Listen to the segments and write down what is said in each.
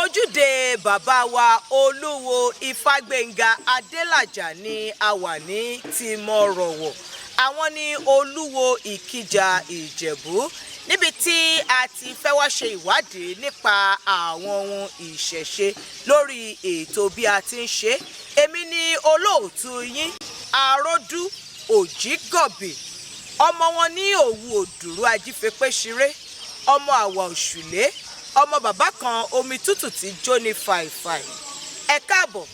Ojúde bàbá wa Olúwo Ifágbénga Adélàjà ni a wà ní Tìmọ̀rọ̀wọ̀. Àwọn ní Olúwo Ìkìjà Ìjẹ̀bú, níbi tí a ti fẹ́ wá ṣe ìwádìí nípa àwọn ohun ìṣẹ̀ṣe lórí ètò Bí a ti ń ṣe. Èmi ni olóòtú yín, Àròdú Òjìgọ̀bì, ọmọ wọn ní Òwu Òdùrú Ajífepéṣiré, ọmọ àwà òṣùlé, ọmọ bàbá kan omi tútù tí jóni fàìfàì. Ẹ káàbọ̀,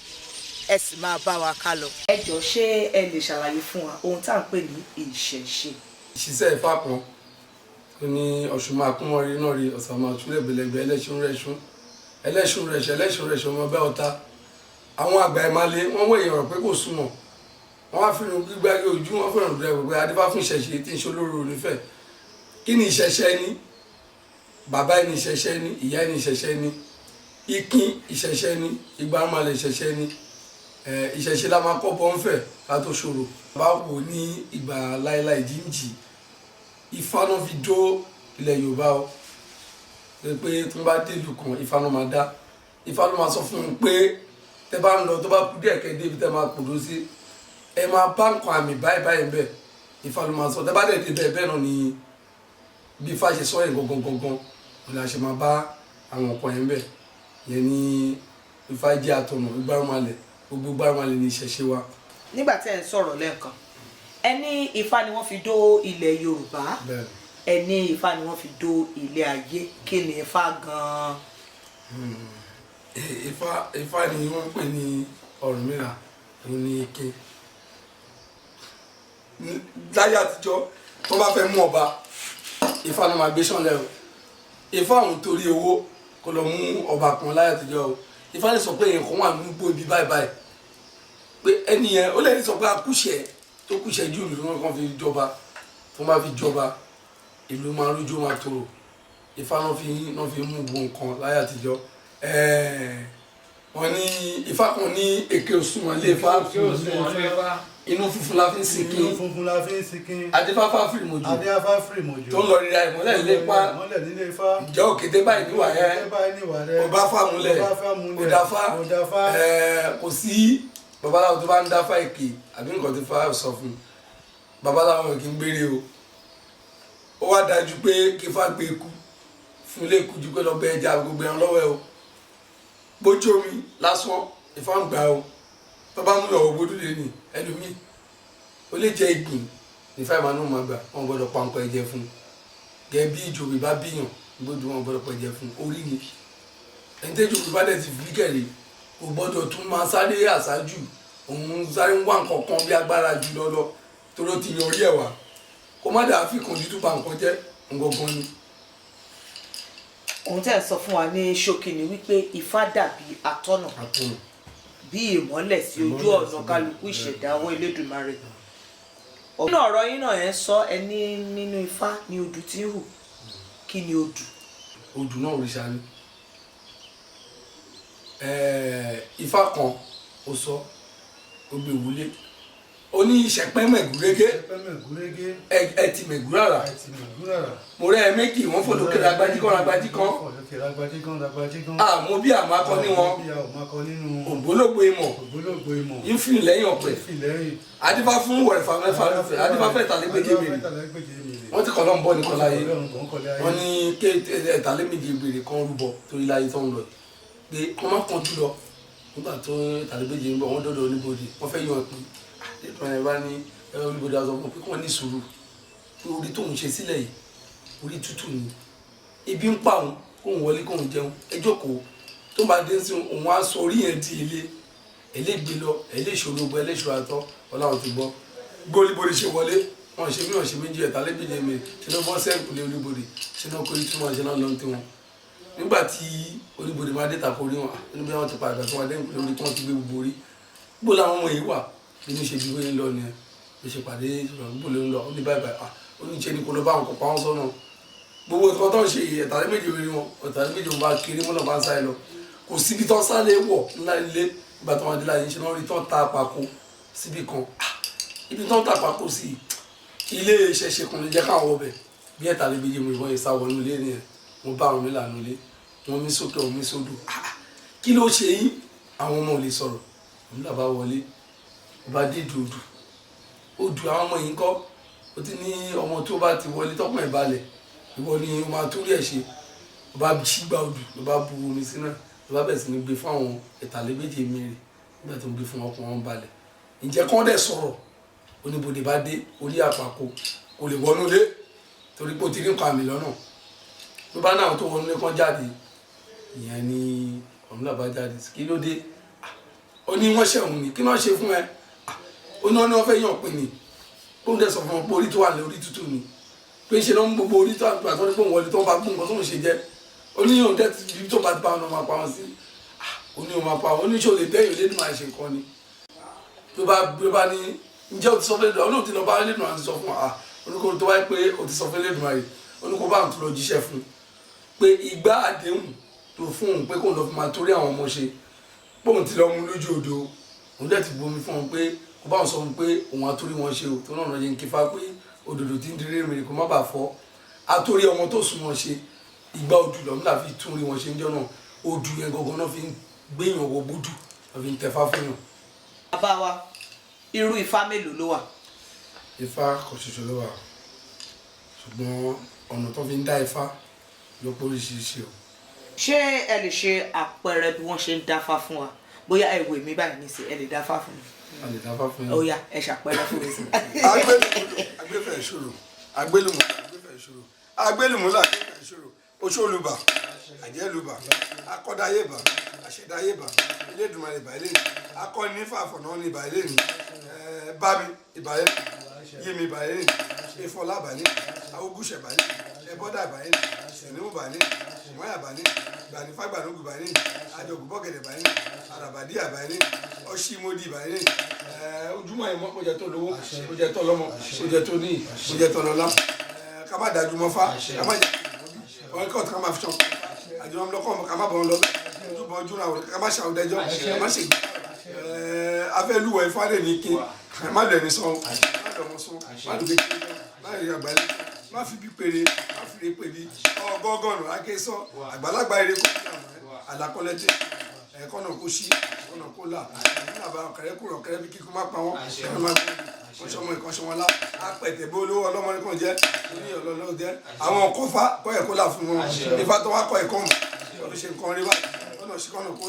ẹ sì máa bá wa ká lọ. Ẹ jọ, ṣé ẹ lè ṣàlàyé fún wa ohun tá à ń pè ní ìṣẹ̀ṣe? Ìṣiṣẹ́ Ifá kan tó ní ọ̀ṣun máa kún mọ́rí náà rí ọ̀sán máa túlẹ̀ gbẹlẹgbẹ, ẹlẹ́ṣin rẹ̀ṣun, ẹlẹ́ṣin rẹ̀ṣẹ̀, ẹlẹ́ṣin rẹ̀ṣẹ̀, ọmọ bẹ́ẹ̀ ọ̀tá. Àwọn àgbà ìmàle wọ́n wọ èèyàn pé kò súnmọ́ wọ́n wá fi irun gbígbá ojú wọn fẹ́ràn dúró pé adífá fún ìṣẹ̀ṣe tí ń ṣe olóró onífẹ̀. Kí ni ìṣẹ̀ṣe? Ni bàbá ẹni ìṣẹ̀ṣe ni, ìyá ẹni ìṣẹ̀ṣe ni, ìkín ìṣẹ̀ṣe ni, ìgbàmọ̀lẹ̀ ìṣẹ̀ṣe ni. Ìṣẹ̀ṣe la máa kọ́ bọ́ ń fẹ̀ ká tó ṣòro. Bá wò ní ìgbà láéláé jíǹjì, Ifá náà fi dó ilẹ̀ Yorùbá o, pé tó bá dé ìlú kan, Ifá náà máa dá. Ifá ló máa sọ fún un pé tẹ bá ń lọ, tó bá kú díẹ̀ kẹ́ débi tẹ máa pòdó sí, ẹ máa bá nǹkan àmì báyìí báyìí bẹ́ẹ̀. Ifá ló máa sọ. Tẹ bá dẹ̀ dé bẹ́ẹ̀ bẹ́ẹ̀ náà ni, bí Ifá ṣe sọ yẹn gangan gangan òun la ṣe máa bá àwọn nǹkan yẹn bẹ́ẹ̀ yẹn ní. Ifá jẹ́ àtọ̀nà ìgbárùnmalẹ̀, gbogbo gbárùnmalẹ̀ ní ìṣẹ̀ṣe wa. Nígbà tí ẹ ń sọ̀rọ̀ lẹ́ẹ̀kan, ẹ ní Ifá ni wọ́n fi dó ilẹ̀ Yorùbá. Ẹ ní Ifá ni wọ́n fi dó ilé ayé. Kí ni Ifá gan-an? Ifá ni wọ́n ń pè ní Ọ̀rúnmìlà, òun ní ike. Láyé àtijọ́, tó bá fẹ́ mú ọba, Ifá ló máa gbé sànlẹ̀ o. Ifá òun torí owó kó lọ mú ọba kan láyé àtijọ́ o. Ifá lè sọ pé èèyàn kan wà ní ibi báyìí báyìí, pé ẹni yẹn ó lè sọ pé akúṣẹ̀ tó kúṣẹ̀ jù ìlú wọn kan fi jọba. Tó bá fi jọba, ìlú máa rújú, máa tòrò. Ifá náà fi mú gbogbo nǹkan láyé àtijọ́. Wọ́n ní Ifá kan ní èké òsùnwọ̀n lé Ifá, inú funfun la fi ń sinkin. Inú funfun la fi ń sinkin. Adífáfá fìrìmọ̀jù. Adífáfá fìrìmọ̀jù. Tó ń lọ ríra ìmọ́lẹ̀ nílé Ifá. Ìmọ́lẹ̀ nílé Ifá. Ǹjẹ́ òkété báyìí níwà yẹn? Òkété báyìí níwà rẹ. Ò bá fàmúlẹ̀. Ò bá fàmúlẹ̀. Ò dáfá. Ò dáfá. Kò sí babaláwo tó bá ń dáfá èké àbí nǹkan tí fá sọ fún un, babaláwo kì í gbére o. Ó wá dájú pé kí Ifá gbé ikú fún ilé ikú ju pé lọ bẹ ẹja gbogbo ẹran lọ́wọ́ ẹ o. Bójú omi lásán, Ifá ń gbà o. Tó bá mú ìyàwó gbódú lé ní ẹlòmíì, ó lè jẹ ìgbín nífà ìmọ̀ náà máa gbà. Wọn gbọ́dọ̀ pa nǹkan ẹ̀jẹ̀ fún un gẹ́gẹ́ bí ìjòyè bá bíyàn gbódú, wọn gbọ́dọ̀ pa ẹ̀jẹ̀ fún un. Orí ni ẹni tẹ́jú bá dẹ̀ ti fi kẹ̀lé, kò gbọ́dọ̀ tún máa sáré àṣáájú òun sáré ń wá nǹkan kan bí agbára jù lọ lọ, torí ó ti yan orí ẹ̀ wá, kó má dàá fi kànjú tó ba nǹkan jẹ́ ngangan ni. Ohun tẹ́ ẹ̀ sọ fún wa ní ṣókí ni wípé Ifá dàbí atọ́nà, àtọ̀nà, bí ìmọ́lẹ̀ sí ojú ìmọ́lẹ̀ ọ̀nà sí kálukú ìṣẹ̀dáwọ́ Elédùmarè. Nínú ọ̀rọ̀ yín náà, ẹ̀ ń sọ, ẹ ní nínú Ifá ni odù tí ń hù. Kí ni odù? Odù náà òrìṣà ni. Ifá kan ó sọ, ó gbé wọlé, ó ní ìṣẹ̀pẹ́ mẹ̀gúrégé. Ìṣẹ̀pẹ́ mẹ̀gúrégé. Ẹ ti mẹ̀gúràrà. Ẹ ti mẹ̀gúràrà. Mo rẹ́ ẹ méjì, wọ́n fò lókè ragbájí kan ragbájí kan. Fò lókè ragbájí kan ragbájí kan. Àmọ́ bí àmọ́ akọ ní wọn. Bí a ò máa kọ nínú wọn. Ògbólógbò ìmọ̀. Ògbólógbò ìmọ̀. Ìfìn lẹ́yìn ọ̀pẹ. Ìfì lẹ́yìn. Adífá fún wọ̀rẹ̀fà mẹ́fà lùfẹ̀, adífá fẹ́ ẹ̀tàlégbèje mèrè. Ẹ̀tàlégbèje mèrè. Wọ́n ti kọ́ lọ́n bọ́ nìkan láyé. Ọlọ́run bọ̀ ń kọ́lé ayé. Wọ́n ní ké ẹ̀tàléméje gbèrè kan rúbọ torí láyé tó ń lọ yìí, pé kọ́ má kánjú lọ. Nígbà tó ẹ̀tàlégbèje ń bọ̀, wọ́n dọ́dọ̀ oníbodè, wọ́n fẹ́ yan ìpín. Àdéhùn ẹ̀ bá ní oníbodè á sọ fún un pé kí wọ́n ní sùúrù, pé orí tóun ṣe sílẹ̀ yìí, orí tútù ni, ibi ń pa òun, kóun wọlé kóun jẹun, ẹ jókòó. Tó bá dé sí, òun á sọ orí yẹn di ilé ẹlẹ́gbẹ́ lọ, ẹlẹ́ṣòro gbọ́, ẹlẹ́ṣòro àtọ́. Ọlọ́run ti gbọ́ gbólíborí ṣe wọlé. Wọn ṣe mí, wọn ṣe méjì, ẹ̀tàlẹ́gbẹ̀jẹ̀ mi ṣe ló bọ́ sẹ́ǹkù lé oníbodè, ṣe náà kórí túmọ̀ ṣe náà lọ́n tí wọn. Nígbà tí oníbodè máa dé tako orí wọn oníbodè, wọn ti padà tí wọn dé nkùlé orí tí wọn ti gbé gbogbo orí bó làwọn ọmọ yìí wà. Bí ní ṣe bí wọ́n ń lọ nìyẹn, bí ṣe pàdé bó ló ń lọ. Ó ní báyìí báyìí. Ó ní ṣe ni kò lọ bá àwọn kò pa wọn sọ́nà gbogbo nǹkan tó ń ṣe. Ẹ̀tàlẹ́méjì orí wọn, ẹ̀tàlẹ́méjì wọn bá kiri wọn náà bá ń sáré lọ, kò síbi tó ń sáré wọ̀ ńlá ilé. Ìgbà tó wọn dé láyé, ṣe náà rí tó ń ta àpapọ̀ síbi kan. Ibi tó ń ta àpapọ̀ sí ilé ìṣẹ̀ṣe kan lè jẹ́ káwọn wọbẹ̀. Bí ẹ̀tàlẹ́méjì mo ìbọn yìí sá wọnú ilé nìyẹn. Mo bá àwọn mi lànà ilé wọn, mí sókè, wọn mí sódò. Kí ló ṣe yín? Àwọn ọmọ ò lè sọ̀rọ̀. Ọ̀rúnmìlà bá wọlé, ọba dé dòdò ó du àwọn ọmọ yìí ń kọ́. Ó ti ní ọmọ tó bá ti wọlé tọkùn ẹ̀ balẹ̀, ìwọ ni o máa torí ẹ̀ ṣe. Ọba ṣígbà odù, ló bá bu omi sínú ẹ̀, ló bá bẹ̀rẹ̀ sí ní gbé fún àwọn ẹ̀tàlébéjì mìíràn. Nígbà tó ń gbé fún wọn, ọkàn wọn balẹ̀. Ǹjẹ́ kán dẹ̀ sọ̀rọ̀? Oníbodè bá dé orí àpapọ̀, kò lè wọnú lé torí pé ó ti rí nǹkan àmì lọ́nà. Ló bá náà tó wọnú lé kán jáde. Ìyẹn ni Ọ̀rúnmìlà bá jáde. Kí ló dé? Ó ní wọ́n ṣẹ̀wọ̀n ni. Kí náà ṣe fún ẹ? Ó ní wọ́n ní wọ́n fẹ́ yàn pín ni. Ó ń dẹ̀ sọ fún wọn pé orí tó wà ní orí tútù ni, pé ṣe ló ń gbogbo orí tó àgbà tó ní pé òun wọlé tó ń bá gbó nǹkan tó ń ṣe jẹ́. Ó ní òun dẹ̀ ti tó bá ti bá wọn máa pa wọn sí. Ó ní òun máa pa wọn. Ó ní ṣé o lè dẹ́yìn Elédùmarè máa ṣe nǹkan ni? Ló bá ní, ǹjẹ́ o ti sọ fún Elédùmarè? Olóòtú lọ bá Elédùmarè ti sọ fún wa. Oníkó tó wáyé pé o ti sọ fún Elédùmarè, oníkó bá òun tó lọ jíṣẹ́ fún pé ìgbà àdéhùn tó fún òun pé kóun lọ fi máa torí àwọn ọmọ ṣe, pé òun ti lọ mú lójú odò, òun dẹ̀ ti bomi fún òun, pé kó bá òun sọ fún pé òun àtórí wọn ṣe o. Tó náà yẹn kí fa pé òdòdó ti ń dirí rèé kó má bàa fọ́, àtórí ọmọ tó sùn wọn ṣe. Ìgbà odù lọ́mú là fi tún rí wọn ṣe ń jọ́ náà. Odù yẹn gangan náà fi ń gbéyàn wọ búdù, náà fi ń tẹ̀fá fún yàn. Bàbá wa, irú ifá mélòó ló wà? Ifá kan ṣoṣo ló wà, ṣùgbọ́n ọ̀nà tó fi ń dá ifá ló pé oríṣiríṣi o. Ṣé ẹ lè ṣe àpẹẹrẹ bí wọ́n ṣe ń dáfá fún wa? Bóyá ẹ wò mí báyìí nísìnyí, ẹ lè dáfá fún mi? A lè dáfá fún Ó yín. yá, ẹ ṣàpẹẹrẹ fún mi sí. Agbẹ́fẹ̀ ìṣòro, agbélùmọ̀, agbẹ́fẹ̀ ìṣòro, agbélùmọ̀lá, agbẹ́fẹ̀ ìṣòro, oṣoolùbà, àjẹlùbà, akọ́dáyébà, àṣẹdáyébà, Elédùmarè ìbà ilé, akọni fàfọ̀nà ní ìbà ilé ní bámi ìbà ilé, yémi ìbà ilé, ìfọlá ìbà ilé, awogúnṣẹ̀ ìbà ilé, ẹbọ́dà ìbà ilé, sẹ̀nímù ìbà ilé, ìmọ̀yà ìbà ilé, ìbànífàgbànúgù ìbà ilé, àjọgùbọ̀gẹ̀dẹ̀ ìbà ilé, àràbàdì ìbà ilé, ọṣìmọdì ìbà ilé. Ojúmọ́ ìmọ̀ kò jẹ́ tó lówó, kò jẹ́ tó lọ́mọ, kò jẹ́ tó níyì, kò jẹ́ tó lọ́lá. Ká má dájú mọ́ fá, ká má jẹ́ wọn kọ́ ká má fi sọ́n àjọ wọn lọ́kọ́, ká má bọ̀ wọn lọ ojúbọ ojú ra ká má ṣàwùdẹ́jọ́, ká má ṣègbè. Afẹ́lúwẹ̀ ifá lè ní kí má lọ ẹni sàn, má lọ ọmọ sàn, má lọ kékeré, má lọ àgbáyé, má fi bí péré, má fi lè pè ní ọgọgọrùn akéésọ àgbàlagbà eré kó sí àmọ́ àlàkọlẹ́tì ẹ̀kọ́nà kó sí ọ̀nà kó là nígbà ọ̀kẹ́rẹ́ kúrò ọ̀kẹ́rẹ́ bí kíkú má pa wọ́n, ẹ̀rọ má wọ́n sọmọ ìkànṣọ́ wọn lá apẹ̀tẹ̀ bó olówó ọlọ́mọdé kan jẹ́ oní ọlọ́lọ́ jẹ́ àwọn kọfà kọ́ ẹ̀kọ́ là fún wọn. Ifá tó wá kọ́ ẹ̀kọ́ mọ̀ ọdún ṣe nǹkan rí wá ọ̀nà sí kọ́nà kó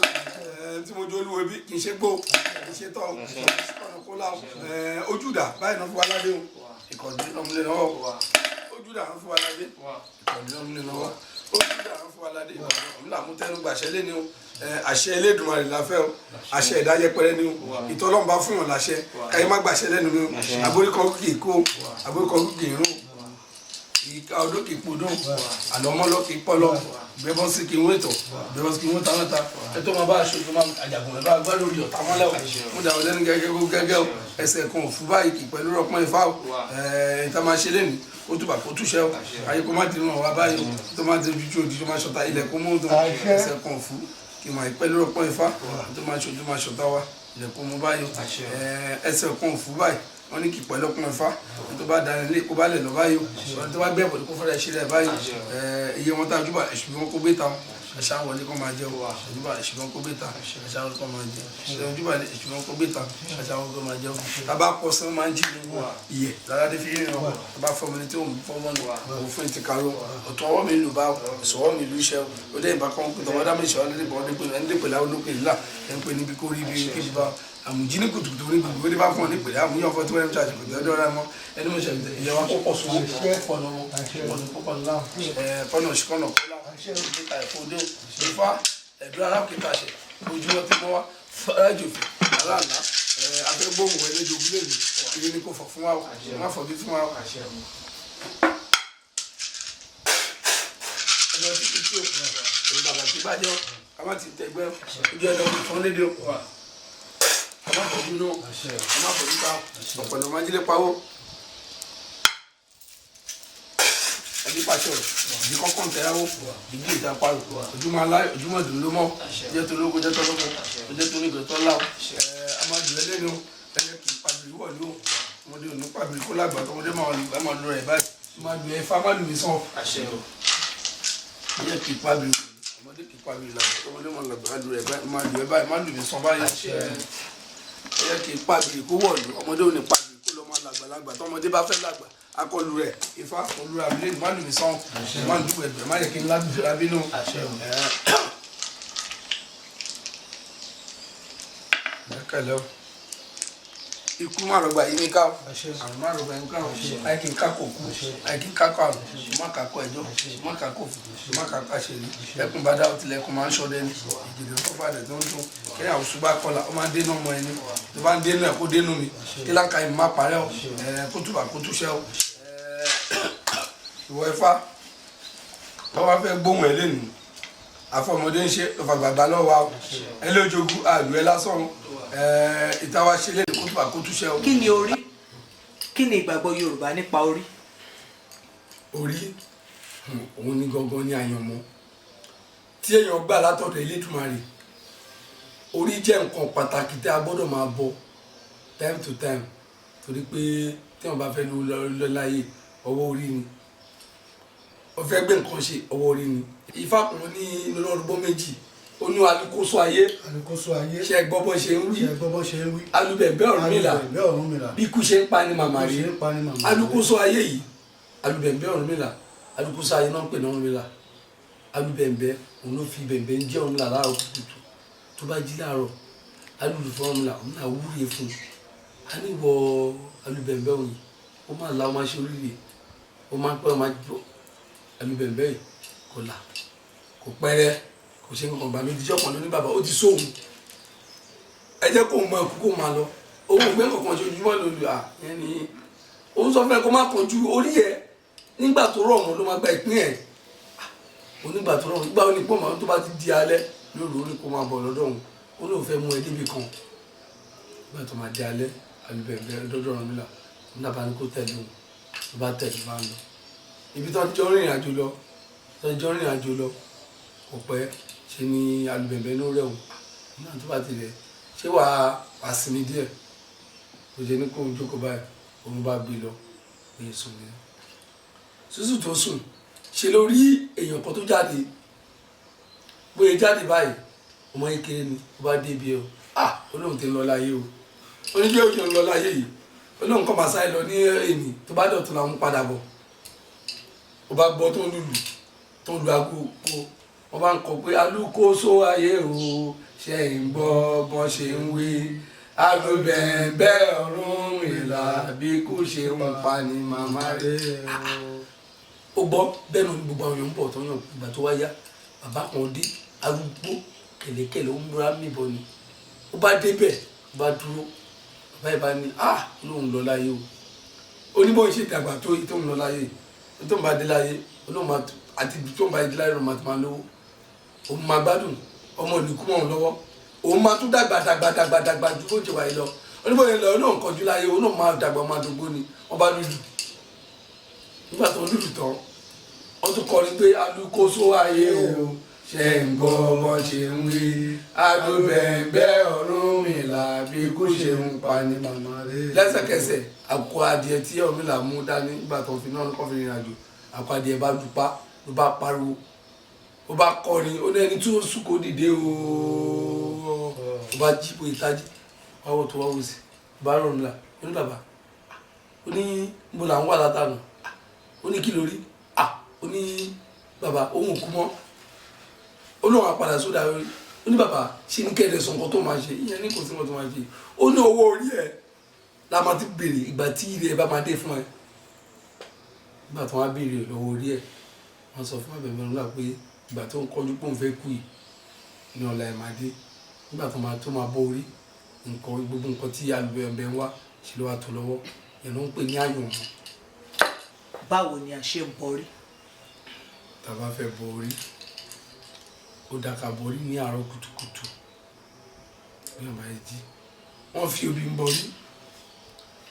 tí mo jó olúwo bí kì í ṣe gbó kì í ṣe tọ́ kọ́nà kó là ojúdà báyìí náà fún wa ládé o. Ìkọ̀dé lọ́mọdé lọ́wọ́ ojúdà náà fún wa ládé, ìkọ̀dé lọ́mọdé lọ́wọ́ ojúdà náà fún wa ládé. Ọ̀mùlà mú tẹnu gbàṣẹ lé ní o. Àṣẹ Elédùmarè la fẹ́ o. Àṣẹ ìdáyẹpẹrẹ ni o. Ìtọ́lọ́mùbá fún yàn láṣẹ káyé má gbàṣẹ lẹ́nu ni o. Àboríkọ kì í kó, àboríkọ kì í rún, ìka odó kì í podó, àlọ́mọ́lọ́ kì í pọ́lọ́, gbẹ́bọ́sí kì í wétọ̀, gbẹ́bọ́sí kì í wéta mẹ́ta. Ẹ tó máa bá aṣọ tó máa àjàgùn ẹ bá gbá lórí ọ̀tá mọ́lẹ̀ o. Mo dà wọ́n lẹ́nu gẹ́gẹ́ kó gẹ́gẹ́ o. Ẹsẹ̀ kan ò fún báyìí kì í pẹ̀lú rọpọ́n ifá o. Ẹ̀ tá máa ṣe lẹ́nu kó túbà kó túṣẹ́ o. Ayé kó má di ràn wá báyìí o. Tó má di ojú òdì tó má ṣọta ilẹ̀ kó mú tó ẹsẹ̀ kan ò fún kì í máa pẹ̀lú rọpọ́n ifá tó máa ṣojú máa ṣọta wa ilẹ̀ kó mú báyìí o. Ẹsẹ̀ kan ò fún báyìí wọ́n ní kì í pẹ̀lú ọkùnrin fa. Ẹni tó bá dání lé kó bá lẹ̀ lọ báyìí o. Ẹni tó bá gbé ẹ̀bọ̀dé kó fẹ́rẹ̀ ṣe rẹ̀ báyìí o. Iye wọn tá a júbà ẹ̀sùn bí wọn kó gbé ta àṣà wọlé kó máa jẹ o. Júbà ẹ̀sùn bí wọn kó gbé ta àṣà wọlé kó máa jẹ o. Júbà ẹ̀sùn bí wọn kó gbé ta àṣà wọlé kó máa jẹ o. Tábà pọ̀ sẹ́wọ́n máa ń jí ní iyẹ̀ láládé fi rìn wọn. Tábà fọmọ ní tí òun fọmọ ní òun fún ti karo ọ̀tún ọwọ́ mi lù bá sọ̀wọ́ mi lù iṣẹ́ o. Dé ìbá kan kó tọwọ́ dá mi ṣọ́ lé bọ́ ẹni dé pẹ̀lú àwọn olókè ńlá ẹni pé níbi kó rí ibi kí bá àmùjí ní kùtùkùtù ní gbogbo ní bá fún ọ ní pèlè àmúyàn fún tí wọ́n ń ṣàṣì kùtù ọdún ọ̀rẹ́ mọ́ ẹni mo ṣàṣì ìyẹn wa kó pọ̀ sówó pọ̀ lọ́wọ́ pọ̀ ní pọ̀ ńlá kọ́nà òṣìkọ́nà kọ́lá níta ẹ̀fọ́ dé ifá ẹ̀dùn alákìíta ṣe ojúmọ́ tí mo wá fẹ́rẹ́jòfè aláàlá afẹ́gbóhùn ẹlẹ́jọ́gún lèmi ìrìn ni kò fọ̀ fún wa má fọ̀ bí fún wa. Ẹ̀dọ̀ títí tí o èrò bàbá tí bàjẹ́ o ká má ti tẹ̀gbẹ́ ojú ẹ̀dọ̀ fún lédè o. Ọmọ fojú náà ọmọ fojú ká ọ̀pọ̀lọpọ̀ máa jílé pawó ẹbí pàṣẹ ìdí kọ́kọ́ ń tẹ̀yàwó ìdí ìta parò ojúmọ́ aláyọ̀ ojúmọ́ dùn ló mọ́ jẹ́ tó lóko jẹ́ tó lóko jẹ́ tó lóko tó láwọ̀ ẹ̀ amájú ẹlẹ́nu ẹlẹ́ kì í pàbí wọ̀lú o. Ọmọdé ò ní pàbí kó lágbà tọmọdé máa lọ rẹ̀ báyìí máa lu ẹ̀fá má lù mí sàn jẹ́ kì í pàbí Ọmọdé kì í pa mi làgbà, ọmọdé máa làgbà á lu ẹ báyìí, máa lu ẹ báyìí, máa lù mí sàn báyìí. Ẹyẹ kì í pa bìrì kó wọ̀lú, ọmọdé ò ní pa bìrì kó lọ máa làgbà làgbà. Tọmọdé bá fẹ́ làgbà akọlù rẹ̀ ifá olúra mi lẹ́nu, má lù mí sàn, má lù ẹgbẹ́, má yẹ kí n lábínú. Kẹlẹ o, ikú má rọgbà yìí ní ká o, àrùn má rọgbà yìí ní ká o, àìkí ká kò kú, àìkí ká kọ àrùn, má ká kọ ẹjọ́, má ká kò fò, má ká ká ṣe ní. Ẹkùn bá dá tilẹ̀kùn máa ń ṣọdẹ ní ìjìnlẹ̀ tó fàdé tó ń dún kẹ́yà oṣù bá kọlà ó máa ń dénú ọmọ ẹni tó bá ń dénú ẹ̀ kó dénú mi kí láǹkà yìí má parẹ́ o, kó túbà kó túṣẹ́ o. Ìwọ ifá tó wá fẹ́ gbóhùn ẹ lẹ́nu àfọmọdé ń ṣe ọfàgbàgbà lọ́wọ́ wa ẹ lójoogun àlù ẹ lásán ìtawà ṣe lẹ́nu kó túbà kó túṣẹ́ o. Kí ni orí? Kí ni ìgbàgbọ́ Yorùbá nípa orí? Orí òun ni gangan ní àyànmọ́ tí èèyàn gbà látọ̀dọ̀ Elédùmarè. Orí jẹ́ nǹkan pàtàkì tí a gbọ́dọ̀ máa bọ time to time, torí pé tí wọ́n bá fẹ́ lọ láyé, ọwọ́ orí ni. Ó fẹ́ gbé nǹkan ṣe, ọwọ́ orí ni. Ifá kan ní lọ́rùbọ́ méjì, ó ní alukoso ayé. Alukoso ayé. Ṣe gbọ́ bó ṣe ń wí? Ṣe gbọ́ bó ṣe ń wí? Alubẹ̀bẹ̀ Ọ̀rúnmìlà. Alubẹ̀bẹ̀ Ọ̀rúnmìlà. Bí ikú ṣe ń pa ni màmá Bí rí. ikú ṣe ń pa ni màmá rí. Alukoso ayé yìí, alubẹ̀bẹ̀ Ọ̀rúnmìlà, alukoso ayé náà ń pè ní Ọ̀rúnmìlà. Alubẹ̀bẹ̀ òun ló fi bẹ̀bẹ̀ ń jẹ́ Ọ̀rúnmìlà láàárọ̀ kùtùkùtù. Tó bá jí láàárọ̀, alùlùfọ́ Ọ̀rúnmìlà, òun náà wúre fún un. A ní wọ alubẹ̀bẹ̀ òun yìí, ó máa la, ó máa ṣe oríire, ó máa pẹ́, ó máa jọ. Alubẹ̀bẹ̀ yìí kò là, kò pẹ́rẹ́, kò ṣe nǹkan gbà méjì jọ́kàn ló ní bàbá ó ti sóhun, ẹ jẹ́ kó mọ ẹkú kó máa lọ, òun ò gbé nǹkan ṣe ojúmọ́ lólu à yẹn ni òun sọ fún ẹ kó má kánjú orí ẹ. Nígbà tó rọ̀ mọ́ ló máa gba ìpín ẹ̀. Onígbà tó rọ̀ mọ́, nígbà ó ní pọ̀ mọ́, tó bá ti di alẹ́ lóru, ó ní kó máa bọ̀ lọ́dọ̀ òun, ó lóun fẹ́ mú ẹ débi kan. Nígbà tó máa di alẹ́, alubẹ̀bẹ̀ dọ́dọ̀ Ọ̀rúnmìlà, òun náà bá ní kó tẹ̀lé òun. Tó bá tẹ̀lé, bá ń lọ ibi tó jọ rìnrìn àjò lọ, tó jọ rìnrìn àjò lọ, kò pẹ́ ṣe ni alubẹ̀bẹ̀ ló rẹ̀ òun náà. Tó bá tilẹ̀ ṣé wàá wàá sinmi díẹ̀, kò jẹ́ ní kó o jókòó báyìí, òun bá gbé lọ ní sùn ní sísù tó sùn ṣe lórí èèyàn kan tó jáde. Bóyá jáde báyìí, ọmọ kékeré ni. Ó bá débi ẹ o, ah, olóhùn ti ń lọ láyé o. Oníjẹ́ òjò ń lọ láyé yìí, olóhùn kan máa sáré lọ ní èní, tó bá dọ̀tún làwọn padà bọ̀. Ó bá gbọ́ tó ń lùlù, tó ń lu aago kó, wọ́n bá ń kọ pé alúkóso ayé o, ṣe ń gbọ́ bọ́n ṣe ń wí? Alùbẹ̀bẹ̀ Ọ̀rúnmìlà, bí kò ṣe ń pa ni màmá rẹ̀. Ó gbọ́ bẹ́ẹ̀ náà ni gbogbo àwọn èèyàn ń bọ̀ tó yàn. Ìgbà tó wá yá, bàbá kan dé, arúgbó kẹ̀lẹ́kẹ̀lẹ́, ó ń múra míbọn ni. Ó bá débẹ̀, ó bá dúró. Bàbá yìí bá ní, ah, olóhùn lọ láyé o. Oníbọ̀ ṣe dàgbà tó yìí tó ń lọ láyé, tó ń bá dé láyé, olóhùn máa àti ibi tó ń bá dé láyé ló máa ti máa lówó, òun máa gbádùn, ọmọ òní kú mọ́ òun lọ́wọ́, òun máa tún dàgbà dàgbà dàgbà dàgbà ju bó ṣe wà yìí lọ. Oníbọ̀ yẹn lọ, olóhùn kọjú láyé, olóhùn máa dàgbà, máa dógbó ni. Wọ́n bá lùlù. Nígbà tó lùlù tán, wọ́n tún kọrin pé alukoso ayé o, ṣe ń gbọ́ bọ́n ṣe ń wí? Alubẹ̀bẹ̀ Ọ̀rúnmìlà, bí kò ṣe ń pa ni màmá rẹ̀. Lẹ́sẹ̀kẹsẹ̀, àkó adìẹ tí Ọ̀rúnmìlà mú dání nígbà tó fi náà kọ́ fi rìnrìn àjò, àkó adìẹ bá lupa, ló bá pariwo, ó bá kọrin, ó ní ẹni tí ó sùn kó dìde ooo. Ó bá jí bóyá ìtají wá wò, tó wá wò sí, ó bá rọrùn là. Ó ní bàbá, ó ní mo là ń wà látànà. Ó ní kí lórí? Ó ní bàbá, òun ò kú mọ́, ó lóun àpàdà sódà orí. Ó ní bàbá, ṣé ní kẹ́ẹ̀dẹ̀ sọ nǹkan tó máa ṣe? Ìyẹn ní kò sí nǹkan tó máa ṣe. Ó ní owó orí ẹ̀ la máa ti béèrè ìgbà tí ire ẹ bá máa dé fún ẹ. Nígbà tó wá béèrè lọ́wọ́ orí ẹ̀, wọ́n sọ fún àbẹ̀bẹ̀ ńlá pé ìgbà tó ń kọjú pé òun fẹ́ kú yìí ní ọ̀la ẹ̀ máa dé. Nígbà tó máa tó máa bọ́ orí nǹkan, gbogbo nǹkan tí alùpùpù ń wá ṣe ló wà tó lọ́wọ́ yẹn ló ń pè ní àyànmọ́. Báwo ni a ṣe ń bọrí? Tá a bá fẹ́ bọ orí, ó dáa ká bọrí ní àárọ̀ kùtùkùtù bí wọ́n bá yẹ jí. Wọ́n fi obì ń bọrí,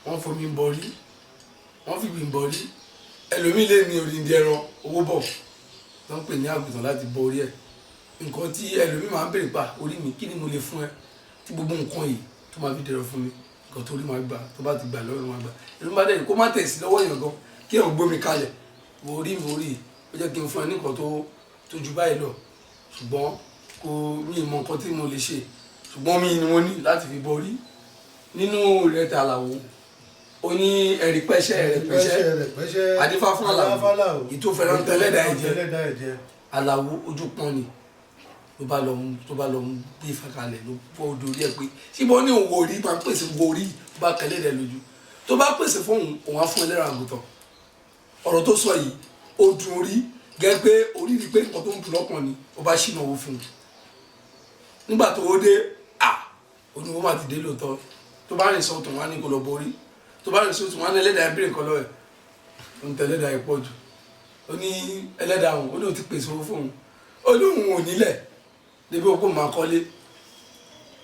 wọ́n fomi ń bọrí, wọ́n fi gbìn bọrí. Ẹlòmíì lè ní odindi ẹran owó bọ̀ tó ń pè ní àgùntàn láti bọ orí ẹ̀. Nǹkan tí ẹlòmíì máa ń béèrè pa orí mi, kí ni mo lè fún ẹ tí gbogbo nǹkan yìí tó máa fi dẹrọ fún mi? Nǹkan tó rí máa gbà, tó bá ti gbà lọ́wọ́ ló máa gbà. Ẹlòmíì bá dẹ̀ kó má tẹ̀ sí lọ́wọ́ èèyàn gan, kí èèyàn gbómi kalẹ̀, wo orí mi, orí yìí ó jẹ́ kí n fún ẹ ní nǹkan tó ju báyìí lọ. Ṣùgbọ́n kò mí mọ nǹkan tí mo lè ṣe, ṣùgbọ́n mi ni mo ní láti fi borí nínú ìrẹtẹ̀ Àlàó. Ó ní ẹ̀rí pẹ́ṣẹ́ ẹ̀rẹ̀ pẹ́ṣẹ́ rẹ̀ pẹ́ṣẹ́. Adífá fún Àlàó. Adífá fún Àlàó. Ìtò fẹ́ràn tẹ́lẹ̀dá ẹ̀jẹ̀. Tẹ́lẹ̀dá ẹ̀jẹ̀. Àlàó ojú pọ́n ni ló bá lọ mú, tó bá lọ mú gbé ìfàkalẹ̀ ló bọ́ dorí ẹ̀ pé síbọn ní òwò orí máa ń pèsè wo orí tó bá kẹlẹ́ rẹ̀ lójú, tó bá pèsè fóun, òun á fún ẹlẹ́ran àgùntàn. Ọ̀rọ̀ tó sọ yìí ó dùn orí gẹ́gẹ́ pé orí rí pé nǹkan tó ń dùn lọ́kàn ni, ó bá ṣìnà owó fún un. Nígbà tó ó dé à oníwó má ti dé lóòótọ́. Tó bá rìn sọ́tún wá ní kó lọ borí, tó bá rìn sọ́tún wá ní ẹlẹ́dàá ẹ̀ bèrè nǹkan lọ́wọ́ ẹ̀, ó ń tẹ ẹlẹ́dàá ẹ̀ pọ̀ jù. Ó ní ẹlẹ́dàá òun, ó ní òun ti pèsè owó fóun, ó ní òun ò nílẹ̀ débi òkú máa kọ́lé.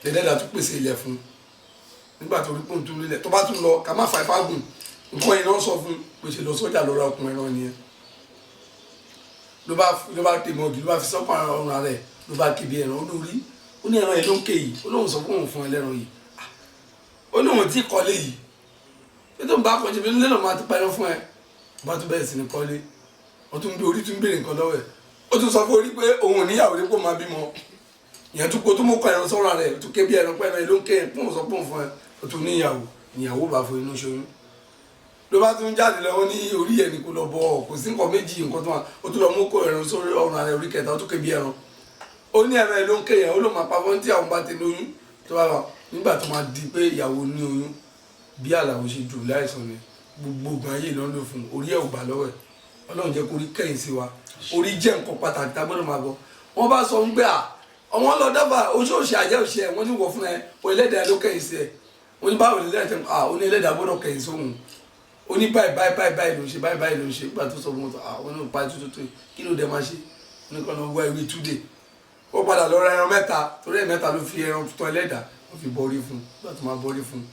Ẹlẹ́dàá tún pèsè ilẹ̀ fún un. Nígbà tó rí pòun tún nílẹ̀, tó bá tún lọ ká má fa ifá gùn nǹkan yìí náà sọ fún un pèsè lọ sọ́jà lọ ra okùn ẹran nìyẹn. Ló bá tè mọ́gì, ló bá fi sọ́kàn ọrùn rẹ̀, ló bá kébi ẹran. Ó lórí ó ní ẹran yìí ló ń ké yìí. Ó lóun sọ fún òun fún ẹlẹ́ran yìí. Ó lóun tí kọ́lé yìí pé tó ń bá kọjú bí nílẹ̀ máa ti pa ẹran fún ẹ. Bá tún bẹ̀rẹ̀ sí ní kọ́lé, wọ́n tún bí orí tún béèrè nǹkan lọ́wọ́ ẹ̀. Ó tún sọ fún orí pé òun ò níyàwó rí, kó máa bímọ ìyẹn tún kó tó mú kọ ẹran sọ́ra rẹ̀, tún ké bí ẹran pé ẹran yìí ló ń ké yẹn, fún òun sọ fún òun fún ẹ. Ó tún níyàwó, ìyàwó bá fún inú ṣoyún. Ló bá tún jáde lọ, ó ní orí ẹ̀ ní kó lọ bọ̀, kò sí nǹkan méjì nǹkan tó wà. Ó tún lọ mú kó ẹran sórí ọrùn rẹ̀, orí kẹta, ó tún ké bí ẹran. Ó ní ẹran ẹ̀ ló ń ké yẹn. Ó ló máa pa fún tí àwọn bá ti lóyún tó bá wà. Nígbà tó máa di pé ìyàwó ní oyún, bí Àlàó ṣe jù láìsàn ni gbogbo ògùn ayé ló ń lò fún, orí ẹ̀ ò gbà lọ́wọ́ ẹ̀. Ọlọ́run jẹ́ kó rí kẹ́yìn sí wa. Orí jẹ́ nǹkan pàtàkì tá a gbọ́dọ̀ máa bọ̀. Wọ́n bá sọ ń gbé à àwọn lọ dábàá oṣooṣì àjẹ́ òṣì ẹ̀, wọ́n ní wọ̀ fún ẹ o, ẹlẹ́dàá ló kẹ́yìn sí ẹ. Wọ́n ní báwo ni ẹlẹ́dàá tẹ́ à? Ó ní ẹlẹ́dàá gbọ́dọ̀ kẹ́yìn sóhun. Ó ní báyìí báyìí báyìí báyìí ló ń ṣe, báyìí báyìí ló ń ṣe. Nígbà tó sọ fún wọn, àwọn náà pa tuntun tó kí ló dé máa ṣe? Ó ní kọ́ ló wá ewé túdè. Ó padà lọ ra ẹran mẹ́ta, torí ẹ̀ mẹ́ta ló fi ẹran tán ẹlẹ́dàá, ó fi bọ́rí fún un. Nígbà tó máa bọ́rí fún un,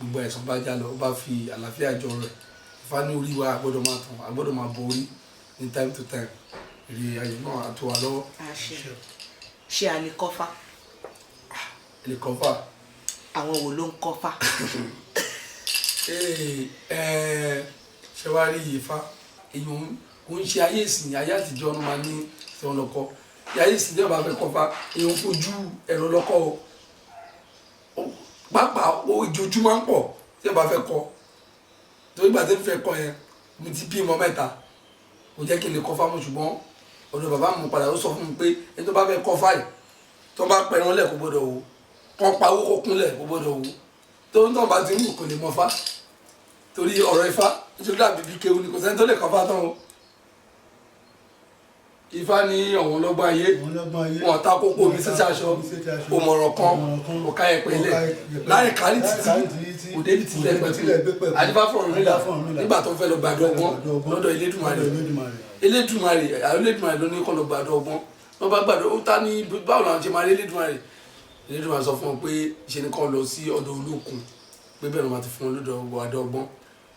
gbogbo àìsàn bá já lọ, ó bá fi àlàáfíà jọ rẹ̀. Ifá ní orí wa a gbọ́dọ̀ máa tàn, a gbọ́dọ̀ máa bọ orí ní time to time. Èrè ayọ̀ náà á tó wa lọ́wọ́. Àṣẹ. Ṣé a lè kọ́fá? Lè kọ́fà. Àwọn wo ló ń kọ́fá? Ee, ẹ ṣe wá rí Ifá, èèyàn kò ń ṣe ayé ìsìn. Ayé àtijọ́ ló máa ní tí wọ́n lọ kọ́. Ayé ìsìn tí wọ́n bá fẹ́ kọ́fá, èèyàn fojú ẹ̀rọ lọ́kọ́ o. Pàápàá ojoojúmọ́ ń pọ̀ tí wọ́n bá fẹ́ kọ́. Torí ìgbà tí ń fẹ́ kọ́ yẹn, mo ti bímọ mẹ́ta, kò jẹ́ kí n lè kọ́fá mọ́. Ṣùgbọ́n ọ̀dọ̀ bàbá mi padà, ó sọ fún mi pé ẹni tó bá fẹ́ kọ́fá yìí, tó bá pẹ̀ràn lẹ̀ kó gbọ́dọ̀ wò, kán pa owó kó kúnlẹ̀ kó gbọ́dọ̀ wò, tó ń tàn bá ti ń wù kò lè mọ fá. Torí ọ̀rọ̀ Ifá nítorí dàbí bí kéwu ni, kò sẹ́ni tó lè kọ́fá tán o. Ifá ní ọ̀wọ́n lọ́gbọ́n ayé, Òun lọ́gbọ́n ayé. Wọn ta kókó omi sétí aṣọ, òmọ̀ràn kan ọ̀ka ẹ̀pẹ̀ ilẹ̀ láì kárí títí kò débi tílẹ̀ pẹ̀kú. Adífá fún Ọ̀rúnmìlà nígbà tó fẹ́ lọ gbàdọ̀ ọgbọ́n lọ́dọ̀ Elédùmarè. Elédùmarè, àwọn Elédùmarè ló ní kọ́ lọ gbàdọ̀ ọgbọ́n. Wọ́n bá gbàdọ̀ ó ta ní báwo làwọn ṣe máa rí Elédùmarè. Elédùmarè sọ fún wọn pé ṣe ni kọ́ lọ sí ọ̀dọ̀ Olókun, pé bẹ́ẹ̀ ló máa ti fún wọn lọ́dọ̀ gbàdọ̀ ọgbọ́n.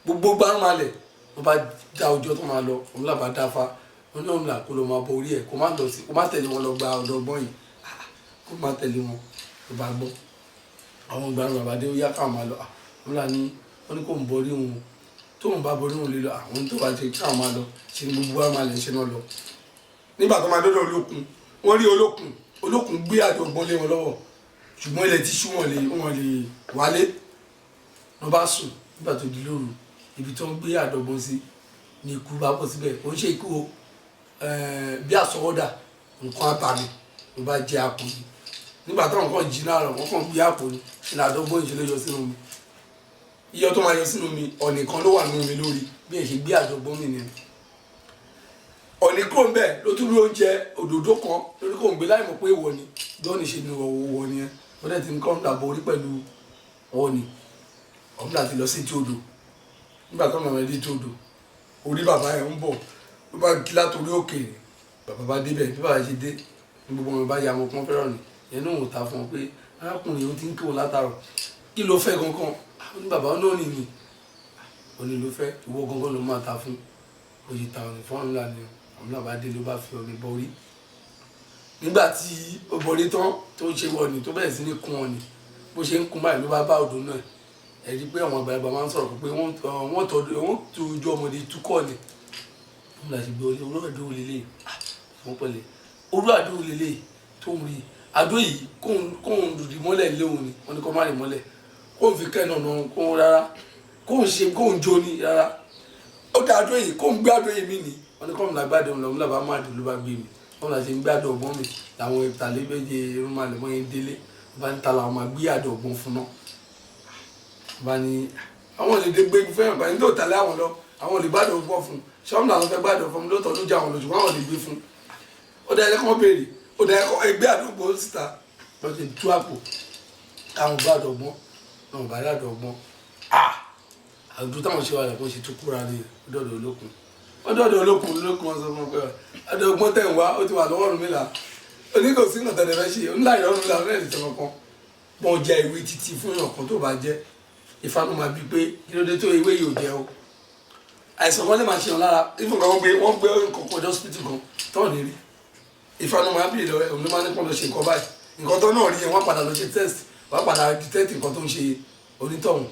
Gbogbo gbárùnmalẹ̀ wọ́n bá dá ọjọ́ tó máa lọ, òun làbá dáfa. Wọn ní òun là kó lọ máa bọ orí ẹ̀, kó má lọ sí, kó má tẹ̀lé wọn lọ gba ọ̀dọ̀ ọgbọ́n yìí. Ah, kó má tẹ̀lé wọn. Ló bá gbọ́ àwọn gbárùn bàbá dé, ó yá káwọn máa lọ. Ah, òun là ní wọn ní kó ń borí òun, tóun bá borí òun lè lọ. Àwọn tó bá ti káwọn máa lọ ṣe ni gbogbo gbárùnmalẹ̀ ṣe náà lọ. Nígbà tó máa dọ́dọ̀ Olókun, wọ́n rí Olókun. Olókun gbé àdọ̀gbọ́n lé wọn lọ́wọ́, ṣùgbọ́n ilẹ̀ ti ṣú, wọn lè wálé. Wọ́n bá sùn. Nígbà tó di lóru, ibi tó ń gbé àdọ̀gbọ́n sí ni ikú bá pọ̀ síbẹ̀. Kò ń ṣe ikú o, bí àsọwọ́dà nǹkan àtàmì ló bá jẹ àpò ni. Nígbà táwọn kan jí náà, wọ́n kàn gbé àpò ni ṣe àdọ́gbọ́n ìṣẹ̀lẹ̀ yọ sínú mi. Iyọ̀ tó máa yọ sínú mi, ọ̀nì kan ló wà nínú mi lórí bí ẹ̀ ṣe gbé àdọ́gbọ́n mi nìyẹn. Ọ̀nì kúrò ń bẹ̀, ló tún rí oúnjẹ òdòdó kan lórí kò ń gbé láì mọ̀ pé ìwọ ni jọ́ọ̀nì ṣe ni ọ̀wọ̀ ni ẹ. Wọ́n dẹ̀ ti ní kọ́ńtà borí pẹ̀lú ọ̀nì ọ̀hún láti lọ sí etí odò. Nígbà tó mọ̀ ẹ́ dé etí odò, orí bàbá yẹn ń bọ̀, ló bá kí látòrí òkèèrè. Bàbá bá débẹ̀. Bí bàbá ṣe dé ní gbogbo wọn bá ya wọn pọ́n fẹ́ràn ni ìyẹn náà ò ta fún wọn pé arákùnrin yìí ó ti ń kí wọn látàrọ̀, kí ló fẹ́ gangan? Ó ní bàbá náà ní ni ó ní ló fẹ́, ìwọ gangan ló máa ta fún oyè ta ọ̀nì fún ọ̀nà ni. Ọ̀nà bá dé, ló bá fi ọ̀nì bọrí. Nígbà tí ó bọrí tán, tó ṣe wọ̀nì, tó bẹ̀rẹ̀ sí ní kun ọ̀nì, bó ṣe ń kun báyìí ló bá bá odò náà. Ẹ rí i pé àwọn àgbàlagbà máa ń sọ̀rọ̀ pé wọ́n tọ́ ojú ọmọdé túkọ̀ ni wọ́n láti gbé olè olóòdó olè lè wọ́n pẹ̀lẹ́. Orú àdó lélẹ̀ tó ń rí àdó yìí, kóun rì mọ́lẹ̀ léwu ni. Wọ́n ní kó má rì mọ́lẹ̀, kóun fi kẹ́ nànà kóun rárá, kóun ṣe kóun jó ni rárá. Ó dá àdó yìí, kóun gbé àdó yìí mí ni. Wọ́n ní kóun làgbàdo òun làwọn làbá má dùn ló bá gbé mi. Wọ́n là ṣe ń gbé àdó ọgbọ́n mi làwọn ìtàlẹ́ méje irúnmalẹ̀ mọ́ yẹn délé bá ń ta làwọn máa gbé àdó ọgbọ́n fún náà. Bá ní àwọn lè dé gbé fẹ́ràn bá ní tó tàlẹ́ àwọn lọ, àwọn lè gbádùn ọgbọ́n fún ṣọ́ọ́mù làwọn fẹ́ gbádùn fún lóòótọ́ ló jẹ́ àwọn lójú àwọn lè gbé fún. Ó dá ẹ̀kọ́ béèrè, ó dá ẹ̀kọ́ ẹgbẹ́ àdúgbò síta lọ́ ti tú àpò káwọn gbádùn ọgbọ́n náà bá dàdọ̀ ọgbọ́n. Àdúgbò táwọn ṣe wà lẹ́kọ̀ọ́ ṣe tún kúra ní ọdọọdọ olókun, ọdọọdọ olókun olókun. Wọn sọ fún ọ pé ọdọ ọgbọ́n tẹ̀ ń wá, ó ti wà lọ́wọ́ Ọ̀rúnmìlà. Oníkòsí nǹkan tẹ̀lé fẹ́ ṣe ńlá ìrọ̀rùn làwọn ẹ̀ lè tẹ̀ kankan pọ́n jẹ ìwé títí fún ìyàn kan tó bá jẹ́. Ifá ló máa bí pé kí ló dé tó ewé yìí ò jẹ o. Àìsàn kan lè máa ṣe wọn lára ifun kan, wọ́n gbé nǹkan kan hospital kan tó ní rí. Ifá ló máa bí lọ, òun ló máa ní kó lọ ṣe nǹkan báyìí. Nǹkan tó náà rí yẹn, wọ́n padà lọ ṣe test, wọ́n padà detect nǹkan tó ń ṣe onítọ̀hún,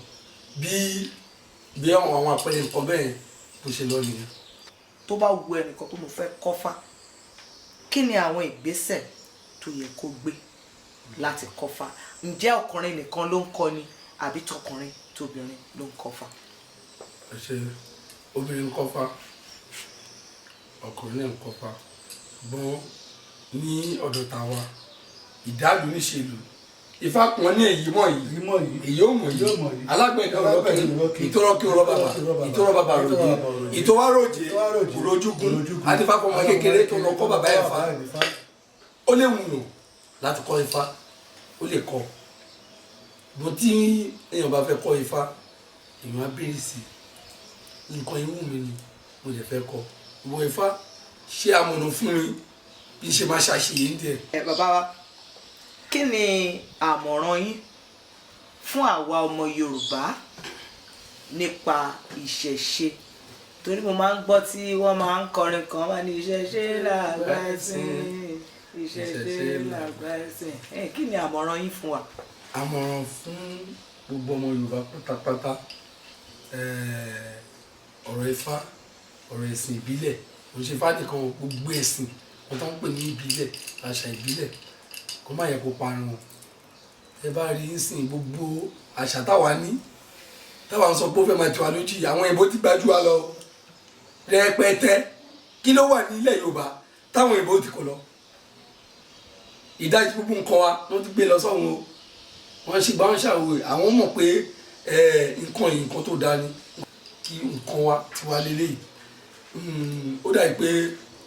bí àwọn àpẹẹrẹ nǹkan bẹ́ẹ̀ bó ṣe lọ nìyẹn. Tó bá wu ẹnìkan tó mo fẹ́ kọ́fá, kí ni àwọn ìgbésẹ̀ tó yẹ kó gbé láti kọ́fá? Ǹjẹ́ ọkùnrin nìkan ló ń kọ́ ni, àbí tọkùnrin tóbìnrin ló ń kọ́fá? Ẹ ṣe. Obìnrin ń kọ́fá, ọkùnrin náà ń kọ́fá. Ṣùgbọ́n ní ọ̀dọ̀ tàwa, ìdálù níṣèlú, Ifá kan ní èyí mọ̀ yìí, Èyí mọ̀ yìí. èyí ò mọ̀ Èyí ò mọ̀ yìí. yìí. Alágbẹ̀dẹ Alágbẹ̀dẹ ọlọ́kìn, ọlọ́kìn. ìtọ́rọ́kí rọ bàbà, ìtọ́rọ bàbà ròjé, ìtọ́wáròjé òrojúgun. Adífáfọmọ kékeré tó lọ kọ́ bàbá ẹ̀ fa. Ó lè wùnà láti kọ́ Ifá, ó lè kọ́ bó. Tí èèyàn bá fẹ́ kọ́ Ifá, èèyàn á béèrè sí i, nǹkan irú mi ni mo lè fẹ́ kọ́, ìwọ Ifá ṣé amọ̀nà fún mi bí ṣe máa ṣàṣeyẹ ní tiẹ̀. Ẹ bàbá wa, kí ni àmọ̀ràn yín fún àwa ọmọ Yorùbá nípa ìṣẹ̀ṣe? Torí mo máa ń gbọ́ tí wọ́n máa ń kọrin kan wá ní ìṣẹ̀ṣe làgbà ẹ̀sìn, ìṣẹ̀ṣe làgbà ẹ̀sìn. Ẹ kí ni àmọ̀ràn yín fún wa? Àmọ̀ràn fún gbogbo ọmọ Yorùbá pátápátá, ọ̀rọ̀ Ifá, ọ̀rọ̀ ẹ̀sìn ìbílẹ̀, kò ṣe Ifá nìkan o, gbogbo ẹ̀sìn wọn tó ń pè ní ìbílẹ̀, àṣà ìbílẹ̀, kó má yẹ kó parun o. Ẹ bá rí nsìn, gbogbo àṣà táwa ní, táwa ń sọ pé ó fẹ́ máa tiwa lójú yìí, àwọn òyìnbó ti gbájú wa lọ rẹpẹtẹ. Kí ló wà ní ilẹ̀ Yorùbá táwọn òyìnbó ti kò lọ? Ìdajì gbogbo nǹkan wa wọ́n ti gbé lọ sọ́hun o. Wọ́n ṣe gbà, wọ́n ṣàwò, àwọn mọ̀ pé nǹkan yìí, nǹkan tó dáa ni kí nǹkan wa tiwa lélẹ́yìí. Ó dàbí pé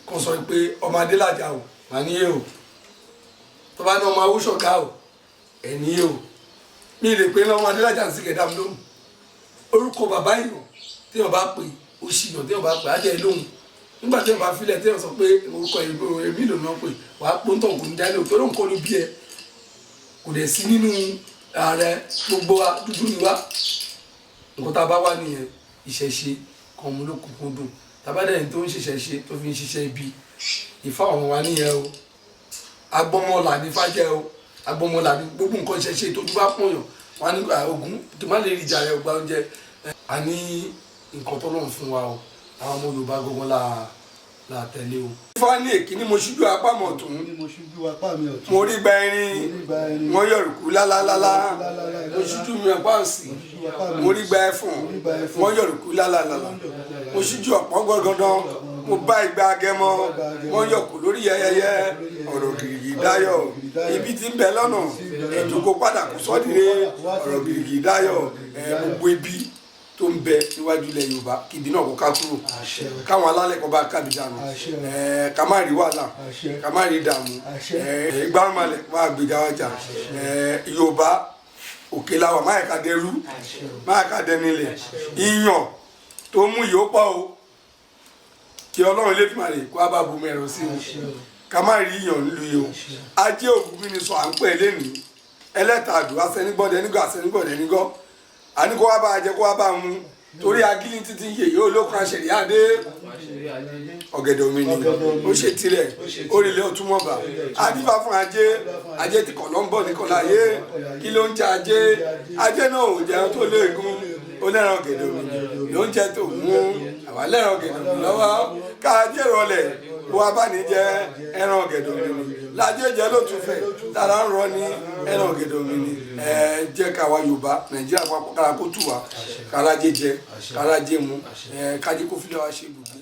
kàn sọ pé ọmọ Adélájà o, màá ní yé o. Tó bá ní ọmọ Awúṣọ̀gá o, ẹni yé o. Mi lè pé lọ́mọ Adélájà ń sìnkẹ́ dá mi lóhùn. Orúkọ bàbá èèyàn téèyàn bá pè, ó ṣìyàn. Téèyàn bá pè á jẹ́ lóhùn. Nígbà téèyàn bá filẹ̀, téèyàn sọ pé orúkọ èmi lòun náà pè, wàá pọ́ńtàn kò ní dá lóhùn, torí òun kọ́ ló bí ẹ, kò dẹ̀ sí nínú ààrẹ. Gbogbo wa dúdú ni wá. Nǹkan tá a bá wà nìyẹn. Ìṣẹ̀ṣe kan mú lókùnkùn dùn. Tàbádẹ́ni tó ń ṣiṣẹ́ ṣe tó fi ń ṣiṣẹ́ ibi, Ifá ọ̀hún wa nìyẹn o. Agbọmọlà ní fàjẹ́ o, agbọmọlà ní gbogbo nǹkan ìṣẹ̀ṣe. Tójú bá pọ̀yàn wọn ní ogun tó má lè rí ìjà rẹ gba oúnjẹ. A ní nǹkan tó lọ́n fún wa o. Àwọn ọmọ Yorùbá gbogbo la tẹ̀lé o. Ifá ní èkíní, mo ṣíjú apá mọ̀ tún. Ní mo ṣíjú apá mi ọ̀tún. Mo rí gba irin. Mo rí gba irin. Wọ́n yọ̀rùkú lálálálá. Lálálálá. Mo ṣíjú mi apá òsì. Mo ṣíjú apá mi Mo rí gba ẹfọ̀n. Mo rí gba ẹfọ̀n. Wọ́n yọ̀rùkú lálálálá. Mo ṣíjú ọ̀pọ̀n gbọ̀ngàndán, mo bá igba agẹmọ, wọ́n yọ̀kù lórí yẹyẹyẹ. Ọ̀rọ̀ gìrìgì dáyọ̀, ibi tí ń bẹ lọ́nà ètò kó padà kó sọ́dìrẹ́. Ọ̀rọ̀ gìrìgì dáyọ̀ ẹ̀, gbogbo ibi tó ń bẹ níwájú ilẹ̀ Yorùbá, kí ibi náà kó ká kúrò. Àṣẹ. Káwọn alálẹ̀ kó bá kábi dànù. Àṣẹ. Ẹ̀, ká má rí wàhálà. Àṣẹ. Ká má rí ìdààmú. Àṣẹ. Ẹ̀, ìgbárùnmalẹ̀ wà gbèjà wájà. Ẹ̀, Yorùbá òkè làwà, má yẹ ká dẹrú, má yẹ ká dẹnilẹ̀. Iyàn tó mú yìí ó pọ̀ o. Kí Ọlọ́run Elédùmarè kó a bá bomi ẹ̀rọ sí o, ká má rí iyàn nílùú yìí o. Ajé ògùn mi ni sọ à ń pè é lẹ́nìí. Ẹlẹ́ta àdùn asẹ́nigbọ́dẹ nígọ́, asẹ́nigbọ́dẹ nígọ́, àní kó wá bá a jẹ, kó wá bá a mu, torí agílí títí ń yè yóò lókun àṣẹrí àdé. Ọ̀gẹ̀dẹ̀ omi ni ó ṣe tirẹ̀ orílẹ̀ òtúmọ̀bà. Adífá fún ajé, ajé ti kọ̀ ló ń bọ̀ ní kọ̀lá ayé. Kí ló ń jẹ ajé? Ajé náà ò jẹun tó léegun. Ó lẹ́ràn ọ̀gẹ̀dẹ̀ omi ni ló ń jẹ tó mú àwa lẹ́ràn ọ̀gẹ̀dẹ̀ omi lọ́wọ́. Ká ajé rọlẹ̀. Wọ́n á bá ní jẹ ẹran ọ̀gẹ̀dẹ̀ òmìnir lájẹ́ jẹ́ ló tún fẹ̀ tára ń rọ ní ẹran ọ̀gẹ̀dẹ̀ òmìnir. Ẹ jẹ́ ká wa Yorùbá Nàìjíríà papọ̀, kára kó tù wá, kára jẹ jẹ, kára jẹ mu, ẹ kájí kó fílẹ̀ wá ṣe ibùgbé.